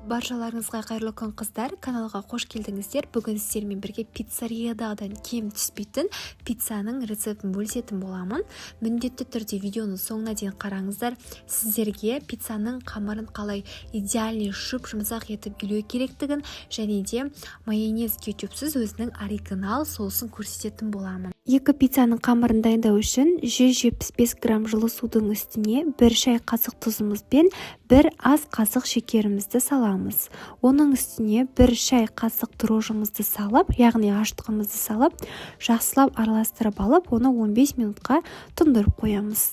Баршаларыңызға қайырлы күн, қыздар! Каналға қош келдіңіздер! Бүгін сіздермен бірге пиццериядағыдан кем түспейтін пиццаның рецептін бөлісетін боламын. Міндетті түрде видеоның соңына дейін қараңыздар. Сіздерге пиццаның қамырын қалай идеальный жұп жұмсақ етіп илеу керектігін және де майонез, кетчупсыз өзінің оригинал соусын көрсететін боламын. Екі пиццаның қамырын дайындау үшін 175 грамм жылы судың үстіне 1 шай қасық тұзымыз бен бір ас қасық шекерімізді саламыз. Оның үстіне 1 шай қасық дрожжымызды салып, яғни ашытқымызды салып, жақсылап араластырып алып, оны 15 минутқа тұндырып қоямыз.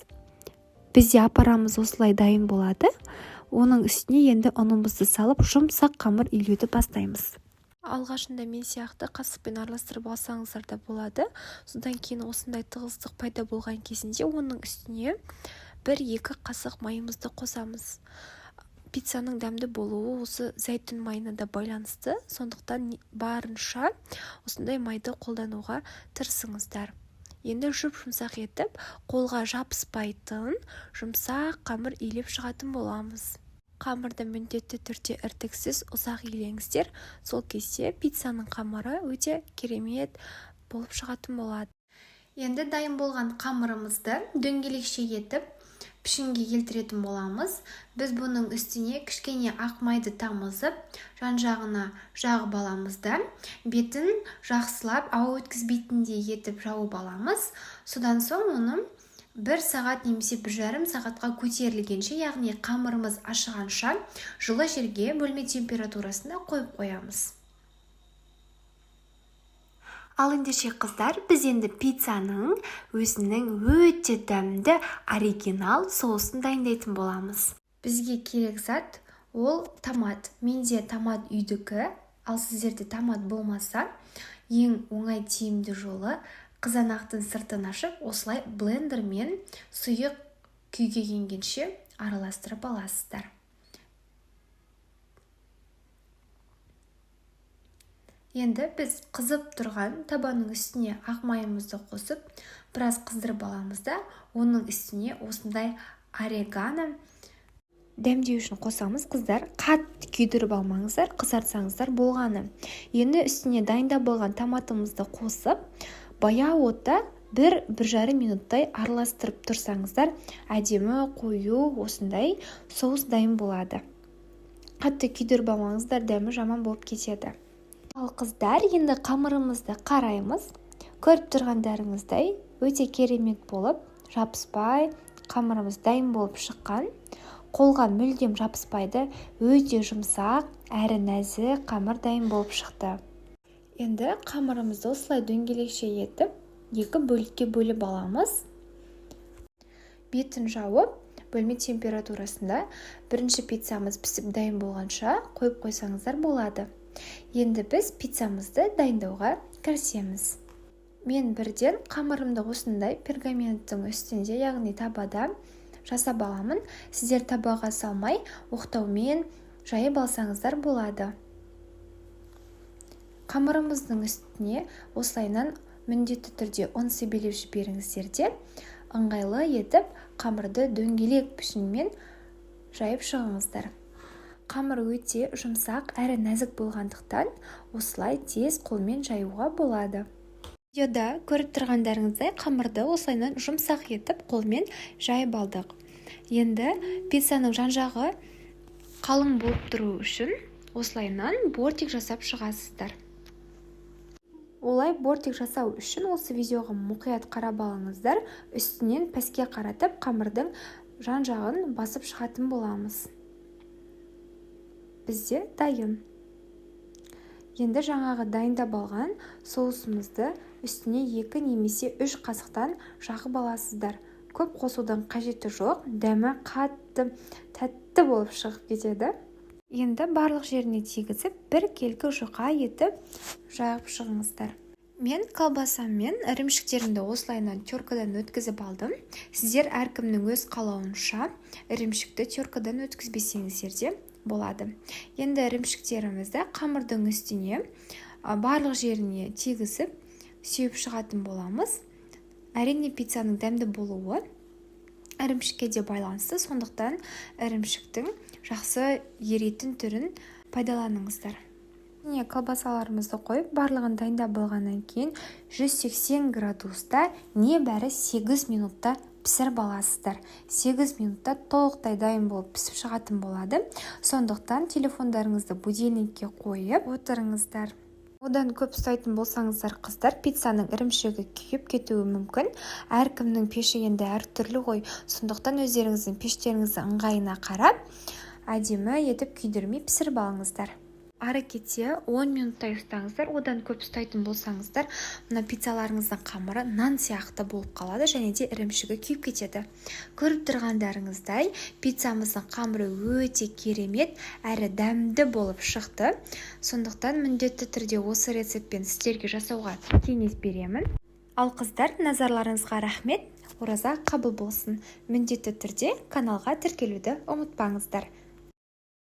Бізде апарамыз осылай дайын болады. Оның үстіне енді ұнымызды салып, жұмсақ қамыр илеуді бастаймыз. Алғашында мен сияқты қасықпен араластырып алсаңыздар да болады. Содан кейін осындай тығыздық пайда болған кезінде оның үстіне 1-2 қасық майымызды қосамыз. Пиццаның дәмді болуы осы зәйтүн майына да байланысты, сондықтан барынша осындай майды қолдануға тырысыңыздар. Енді жұп-жұмсақ етіп, қолға жабыспайтын жұмсақ қамыр илеп шығатын боламыз. Қамырды міндетті түрде іртіксіз ұзақ илеңіздер, сол кезде пиццаның қамыры өте керемет болып шығатын болады. Енді дайын болған қамырымызды дөңгелекше етіп пішінге келтіретін боламыз. Біз бұның үстіне кішкене ақ майды тамызып, жан-жағына жағып аламыз да, бетін жақсылап ауа өткізбейтіндей етіп жауып аламыз. Содан соң оны 1 сағат немесе 1,5 сағатқа көтерілгенше, яғни қамырымыз ашығанша жылы жерге бөлме температурасында қойып қоямыз. Ал ендеше, қыздар, біз енді пиццаның өзінің өте дәмді оригинал соусын дайындайтын боламыз. Бізге керек зат ол томат. Менде томат үйдікі, ал сіздерде томат болмаса, ең оңай тиімді жолы қызанақтың сыртын ашып, осылай блендермен сұйық күйге енгенше араластырып аласыздар. Енді біз қызып тұрған табаның үстіне ақ майымызды қосып, біраз қыздырып аламыз да, оның үстіне осындай орегано дәмдеу үшін қосамыз. Қыздар, қатты күйдіріп алмаңыздар, қызартсаңыздар болғаны. Енді үстіне дайындап болған томатымызды қосып, баяу отта 1-1,5 минуттай араластырып тұрсаңыздар, әдемі қою осындай соус дайын болады. Қатты күйдіріп алмаңыздар, дәмі жаман болып кетеді. Ал қыздар, енді қамырымызды қараймыз. Көріп тұрғандарыңыздай, өте керемет болып, жабыспай қамырымыз дайын болып шыққан. Қолға мүлдем жабыспайды, өте жұмсақ әрі нәзік қамыр дайын болып шықты. Енді қамырымызды осылай дөңгелекше етіп, екі бөлікке бөліп аламыз. Бетін жауып, бөлме температурасында бірінші пиццамыз пісіп дайын болғанша қойып қойсаңыздар болады. Енді біз пиццамызды дайындауға кірісеміз. Мен бірден қамырымды осындай пергаменттің үстінде, яғни табада жасап аламын. Сіздер табаға салмай, оқтаумен жайып алсаңыздар болады. Қамырымыздың үстіне осылайынан міндетті түрде ұн себелеп жіберіңіздер де, ыңғайлы етіп қамырды дөңгелек пішінмен жайып шығыңыздар. Қамыр өте жұмсақ әрі нәзік болғандықтан осылай тез қолмен жаюға болады. Видеода көріп тұрғандарыңыздай, қамырды осылайынан жұмсақ етіп қолмен жайып алдық. Енді пиццаның жан-жағы қалың болып тұру үшін осылайынан бортик жасап шығасыздар. Олай бортик жасау үшін осы видеоға мұқият қарап алыңыздар. Үстінен пәске қаратып қамырдың жан-жағын басып шығатын боламыз. Бізде дайын. Енді жаңағы дайындап алған соусымызды үстіне 2 немесе 3 қасықтан жағып аласыздар. Көп қосудың қажеті жоқ, дәмі қатты тәтті болып шығып кетеді. Енді барлық жеріне тигізіп, бір келкі жұқа етіп жағып шығыңыздар. Мен колбасам мен ірімшіктерімді осылайынан теркадан өткізіп алдым. Сіздер әркімнің өз қалауынша ірімшікті теркадан өткізбесеңіздер де болады. Енді ірімшіктерімізді қамырдың үстіне барлық жеріне тигізіп, сеуіп шығатын боламыз. Әрине, пиццаның дәмді болуы ірімшікке де байланысты, сондықтан ірімшіктің жақсы еритін түрін Пайдаланыңыздар. Міне, колбасаларымызды қойып, барлығын дайындап болғаннан кейін 180 градуста небәрі 8 минутта пісіріп аласыздар. 8 минутта толықтай дайын болып пісіп шығатын болады. Сондықтан телефондарыңызды будильникке қойып отырыңыздар. Одан көп ұстайтын болсаңыздар, қыздар, пиццаның ірімшігі күйіп кетуі мүмкін. Әркімнің пеші енді әртүрлі ғой, сондықтан өздеріңіздің пештеріңіздің ыңғайына қарап, әдемі етіп күйдірмей пісіріп алыңыздар. Ары кетсе 10 минуттай ұстаңыздар. Одан көп ұстайтын болсаңыздар, мына пиццаларыңыздың қамыры нан сияқты болып қалады және де ірімшігі күйіп кетеді. Көріп тұрғандарыңыздай, пиццамыздың қамыры өте керемет әрі дәмді болып шықты. Сондықтан міндетті түрде осы рецептпен сіздерге жасауға кеңес беремін. Ал, қыздар, назарларыңызға рахмет. Ораза қабыл болсын! Міндетті түрде каналға тіркелуді ұмытпаңыздар.